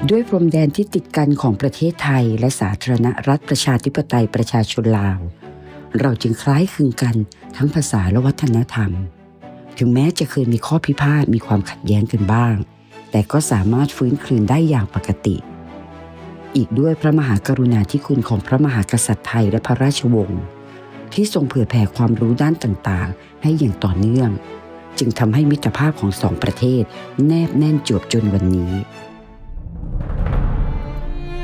ດ້ວຍພຣມແດນທີ່ຕິດກັນຂອງປະເທດໄທ ແລະ ສາທາລະນະລັດປະຊາທິປະໄຕປະຊາຊົນລາວ, ເຮົາຈຶ່ງຄ້າຍຄຶງກັນທັງພາສາ ແລະ ວັດທະນະທຳ. ເຖິງແມ້ຈະເຄີຍມີຂໍ້ພິພາດ, ມີຄວາມຂັດແຍ້ງກັນບ້າງ, ແຕ່ກໍສາມາດຟື້ນຄືນໄດ້ຢ່າງປົກກະຕິ. ອີກດ້ວຍພຣະມະຫາກະລຸນາທິຄຸນຂອງພຣະມະຫາກະສັດໄທ ແລະ ພຣະຣາຊວົງ ທີ່ຊົງເຜີຍແຜ່ຄວາມຮູ້ດ້ານຕ່າງໆ ໃຫ້ຢ່າງຕໍ່ເນື່ອງ, ຈຶ່ງທຳໃຫ້ມິດຕະພາບຂອງສອງປະເທດແນບແໜ້ນຈວບຈົນວັນນີ້.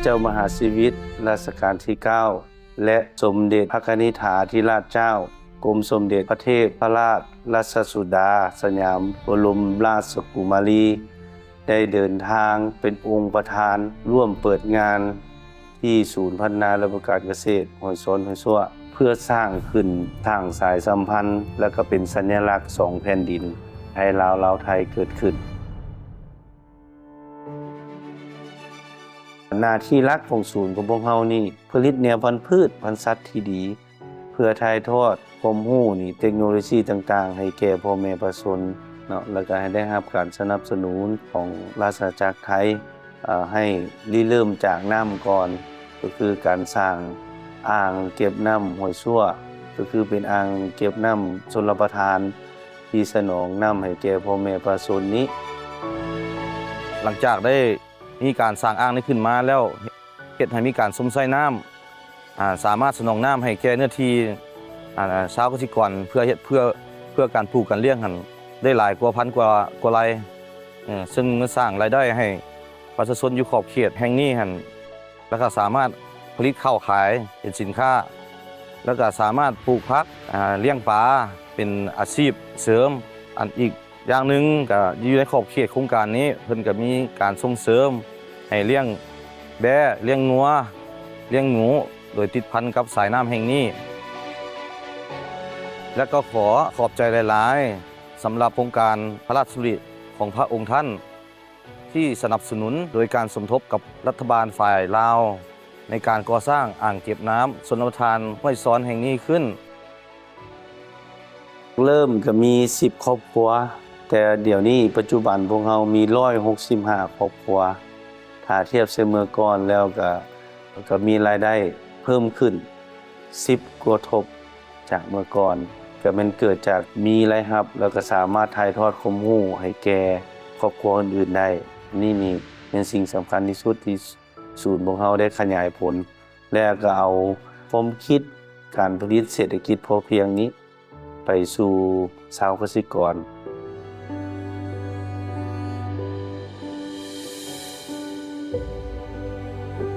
ເຈົ້າມະຫາຊີວິດ ລັດຊະການທີເກົ້າ ແລະ ສົມເດັດພະກະນິດຖາທິລາດເຈົ້າ ກົມສົມເດັດພະເທບພະລາດລາຊະສຸດາ ສະຫຍາມບໍລົມລາຊະກຸມາລີ ໄດ້ເດີນທາງເປັນອົງປະທານຮ່ວມເປີດງານ ທີ່ສູນພັດທະນາ ແລະ ບໍລິການກະເສດ ຫ້ວຍຊອນ ຫ້ວຍຊວ ເພື່ອສ້າງຂຶ້ນ ສ້າງສາຍສຳພັນ ແລະ ກໍເປັນສັນຍະລັກສອງແຜ່ນດິນ ໄທລາວ ລາວໄທ ເກີດຂຶ້ນ. ໜ້າທີ່ຫຼັກຂອງສູນຂອງພວກເຮົານີ້ ຜະລິດແນວພັນພືດ ພັນສັດທີ່ດີ ເພື່ອຖ່າຍທອດຄວາມຮູ້ນີ້ ເຕັກໂນໂລຊີຕ່າງໆ ໃຫ້ແກ່ພໍ່ແມ່ປະຊາຊົນເນາະ ແລ້ວກໍໃຫ້ໄດ້ຮັບການສະໜັບສະໜູນຂອງລາຊະອານາຈັກໄທ ເອີ ໃຫ້ລິເລີ່ມຈາກນ້ຳກ່ອນ ກໍຄືການສ້າງອ່າງເກັບນ້ຳຫ້ວຍຊວ ກໍຄືເປັນອ່າງເກັບນ້ຳຊົນລະປະທານ ທີ່ສະໜອງນ້ຳໃຫ້ແກ່ພໍ່ແມ່ປະຊາຊົນນີ້. ຫຼັງຈາກໄດ້ມີການສ້າງອ່າງນີ້ຂຶ້ນມາແລ້ວ ເຮັດໃຫ້ມີການຊົມໃຊ້ນ້ຳ ອາ ສາມາດສະໜອງນ້ຳໃຫ້ແກ່ເນື້ອທີ່ ອາ ຊາວກະສິກອນ ເພື່ອເຮັດ ເພື່ອ ເພື່ອການປູກການລ້ຽງຫັ້ນ ໄດ້ຫຼາຍກວ່າພັນກວ່າ ກວ່າໄຮ່ ເຊິ່ງມັນສ້າງລາຍໄດ້ໃຫ້ປະຊາຊົນຢູ່ຂອບເຂດແຫ່ງນີ້ຫັ້ນ ແລ້ວກໍສາມາດຜະລິດເຂົ້າຂາຍເປັນສິນຄ້າ ແລ້ວກໍສາມາດປູກຜັກ ອາ ລ້ຽງປາເປັນອາຊີບເສີມ. ອັນອີກ ຢ່າງໜຶ່ງກໍຢູ່ໃນຂອບເຂດໂຄງການນີ້ ເພິ່ນກໍມີການສົ່ງເສີມໃຫ້ລ້ຽງແບ້, ລ້ຽງງົວ, ລ້ຽງໜູ ໂດຍຕິດພັນກັບສາຍນ້ຳແຫ່ງນີ້ ແລະ ກໍຂໍຂອບໃຈຫຼາຍໆ ສຳລັບໂຄງການພະລາຊະດຳລິຂອງພະອົງທ່ານ ທີ່ສະໜັບສະໜູນໂດຍການສົມທົບກັບລັດຖະບານຝ່າຍລາວ ໃນການກໍ່ສ້າງອ່າງເກັບນ້ຳຊົນລະປະທານຫ້ວຍຊອນແຫ່ງນີ້ຂຶ້ນ. ເລີ່ມກໍມີສິບຄອບຄົວ ແຕ່ດຽວນີ້ປັດຈຸບັນພວກເຮົາມີຮ້ອຍຫົກສິບຫ້າຄອບຄົວ. ຖ້າທຽບໃສ່ເມື່ອກ່ອນແລ້ວກໍ ກໍມີລາຍໄດ້ເພີ່ມຂຶ້ນສິບກວ່າທົບຈາກເມື່ອກ່ອນ ກໍແມ່ນເກີດຈາກມີລາຍຮັບ ແລ້ວກໍສາມາດຖ່າຍທອດຄວາມຮູ້ໃຫ້ແກ່ຄອບຄົວອື່ນໆໄດ້. ນີ້ ນີ້ແມ່ນສິ່ງສຳຄັນທີ່ສຸດທີ່ ສູນຂອງເຮົາໄດ້ຂະຫຍາຍຜົນ ແລະ ກໍເອົາຄວາມຄິດການຜະລິດເສດຖະກິດພໍພຽງນີ້ໄປສູ່ຊາວກະສິກອນ.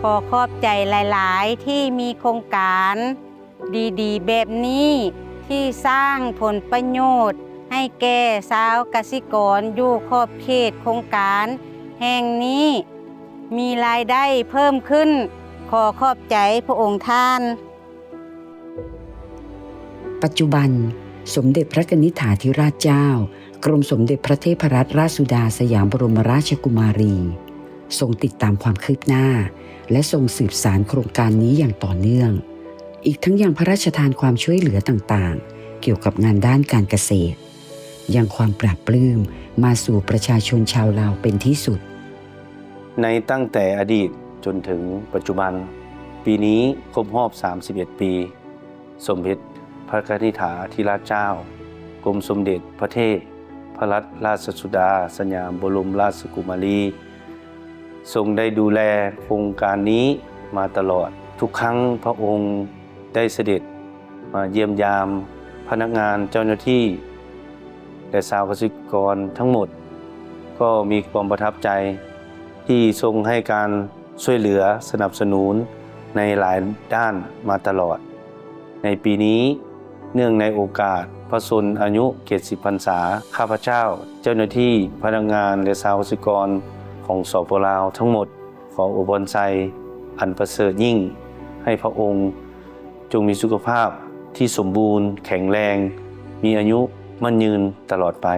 ຂໍຂອບໃຈຫຼາຍໆ ທີ່ມີໂຄງການ ດີໆແບບນີ້ ທີ່ສ້າງຜົນປະໂຫຍດໃຫ້ແກ່ຊາວກະສິກອນຢູ່ຂອບເຂດໂຄງການແຫ່ງນີ້ ມີລາຍໄດ້ເພີ່ມຂຶ້ນ. ຂໍຂອບໃຈພະອົງທ່ານ. ປັດຈຸບັນ, ສົມເດັດພະກະນິດຖາທິລາດເຈົ້າ ກົມສົມເດັດພະເທບພະລັດລາຊະສຸດາສະຫຍາມບໍລົມມະລາຊະກຸມາລີ ຊົງຕິດຕາມຄວາມຄືບໜ້າ ແລະ ຊົງສືບສານໂຄງການນີ້ຢ່າງຕໍ່ເນື່ອງ, ອີກທັງຍັງພະລາຊະທານຄວາມຊ່ວຍເຫຼືອຕ່າງໆ ກ່ຽວກັບງານດ້ານການກະເສດ ຢ່າງຄວາມປາບປຟື້ມມາສູ່ປະຊາຊົນຊາວລາວເປັນທີ່ສຸດ. ໃນຕັ້ງແຕ່ອະດີດຈົນເຖິງປັດຈຸບັນ, ປີນີ້ຄົບຮອບສາມສິບເອັດປີ ສົມເດັດພະກະນິດຖາທິລາດເຈົ້າ ກົມສົມເດັດພະເທບພະລັດລາຊະສຸດາສະຫຍາມບໍລົມລາຊະກຸມາລີ ຊົງໄດ້ດູແລໂຄງການນີ້ມາຕະຫຼອດ. ທຸກຄັ້ງພະອົງໄດ້ສະເດັດມາຢ້ຽມຢາມພະນັກງານ, ເຈົ້າໜ້າທີ່ ແລະ ຊາວກະສິກອນທັງໝົດ ກໍມີຄວາມປະທັບໃຈທີ່ຊົງໃຫ້ການ ຊ່ວຍເຫຼືອສະໜັບສະໜູນໃນຫຼາຍດ້ານມາຕະຫຼອດ. ໃນປີນີ້, ເນື່ອງໃນໂອກາດພະຊົນອາຍຸເຈັດສິບພັນສາ, ຂ້າພະເຈົ້າ, ເຈົ້າໜ້າທີ່, ພະນັກງານ ແລະ ຊາວກະສິກອນຂອງ ສປ ລາວ ທັງໝົດ ຂໍອວຍພອນໄຊອັນປະເສີດຍິ່ງ ໃຫ້ພະອົງຈົ່ງມີສຸຂະພາບທີ່ສົມບູນ, ແຂງແຮງ, ມີອາຍຸໝັ້ນຍືນຕະຫຼອດໄປ.